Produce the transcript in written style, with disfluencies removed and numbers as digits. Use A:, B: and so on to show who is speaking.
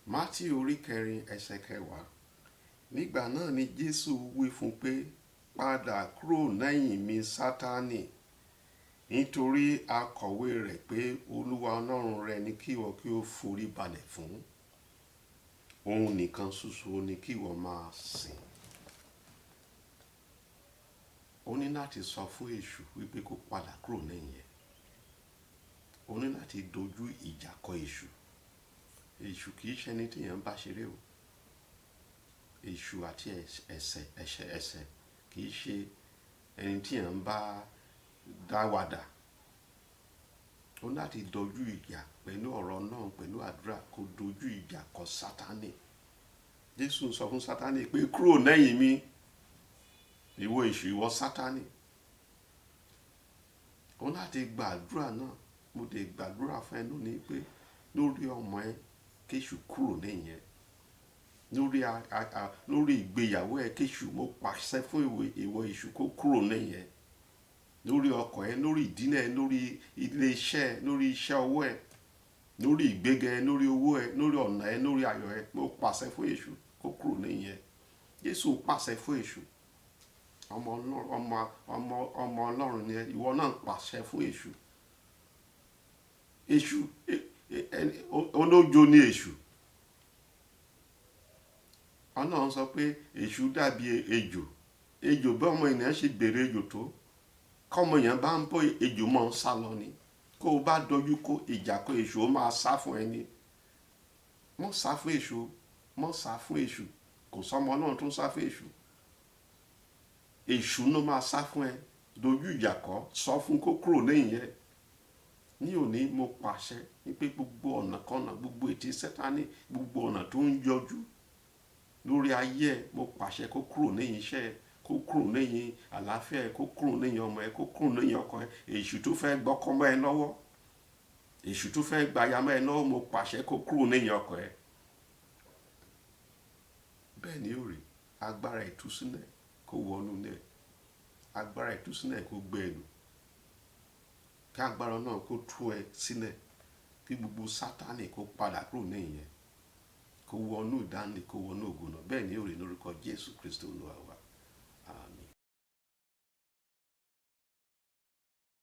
A: Mátíù orí 4 ẹsẹ̀ 10. Nígbà náà ni Jésù wí fún pé, padà kúrò lẹ́yìn mi, Sátánì, nítorí a kọ̀wé rẹ̀ pé Olúwa Ọlọ́run rẹ ni kí ìwọ kí ó forí balẹ̀ fún. Òun nìkan ṣoṣo ni kí ìwọ máa sìn. Ó ní láti sọ fún èṣù wípé kó padà kúrò lẹ́yìn ẹ̀. Ó ní láti dojú ìjà kọ èṣù. Èṣù kì í ṣe ẹni tí èèyàn bá ṣeré o. Èṣù àti ẹ̀ṣẹ̀, ẹ̀ṣẹ̀, ẹ̀ṣẹ̀ kì í ṣe ẹni tí èèyàn bá dáwàdà. Ó ní láti dojú ìjà pẹ̀lú ọ̀rọ̀ náà, pẹ̀lú àdúrà, kó dojú ìjà kọ Sátánì. Jésù sọ fún Sátánì pé kúrò lẹ́yìn mi, ìwọ èṣù, ìwọ Sátánì. Ó ní láti gbàdúrà náà. Mo lè gbàdúrà fún ẹ lónìí pé lórí ọmọ ẹ, kí èṣù kúrò lẹ́yìn ẹ. Lórí ìgbéyàwó ẹ, kí èṣù, mo pàṣẹ fún ìwọ èṣù kó kúrò lẹ́yìn ẹ. Lórí ọkọ ẹ, lórí ìdílé ẹ, lórí ilé iṣẹ́ ẹ, lórí iṣẹ́ ọwọ́ ẹ, lórí ìgbéga ẹ, lórí owó ẹ, lórí ọ̀nà ẹ, lórí ayọ̀ ẹ, mo pàṣẹ fún èṣù kó kúrò lẹ́yìn ẹ. Jésù pàṣẹ fún èṣù. Ọmọ Ọlọ́run, ọmọ, ọmọ, ọmọ Ọlọ́run ni ẹ, ìwọ náà pàṣẹ fún èṣù. Èṣù, ẹni, olójo ni èṣù. Ọlọ́run sọ pé èṣù dàbí ejò. Ejò bí ọmọ ènìyàn ṣe gbèrè ejò tó. Kọ́mọ èèyàn bá ń bọ́ ejò máa ń sá lọ ni. Kó o bá dojú kó ìjà kó èṣù, ó máa sá fún ẹni. Mọ́ sá fún èṣù, mọ́ sá fún èṣù. Kò sọ́mọ Ọlọ́run tó ń sá fún èṣù. Èṣù ló máa sá fún ẹ. Dojú ìjà kọ́, sọ fún kó kúrò lẹ́yìn ẹ. Ní òní mo pàṣẹ wípé gbogbo ọ̀nà kọ́nà, gbogbo ètí Sátánì, gbogbo ọ̀nà tó ń yọjú lórí ayé ẹ, mo pàṣẹ kó kúrò lẹ́yìn iṣẹ́ ẹ, kó kúrò lẹ́yìn àlàáfíà ẹ, kó kúrò lẹ́yìn ọmọ ẹ, kó kúrò lẹ́yìn ọkọ ẹ. Èṣù tó fẹ́ gbọ́kọ mọ́ ẹ lọ́wọ́, èṣù tó fẹ́ gbaya mọ́ ẹ lọ́wọ́, mo pàṣẹ kó kúrò lẹ́yìn ọkọ ẹ. Bẹ́ẹ̀ ni ó rí. Agbára ìtúsílẹ̀ kó wọnú ilé ẹ. Agbára ìtúsílẹ̀ kó gbé ẹ lù. Kí agbára náà kó tú ẹ sílẹ̀. Kí gbogbo Sátánì kó padà kúrò lẹ́yìn ẹ. Kó wọnú ìdáǹdè, kó wọnú ògo náà. Bẹ́ẹ̀ ni ó rí lórúkọ Jésù Kristi Olúwa wa.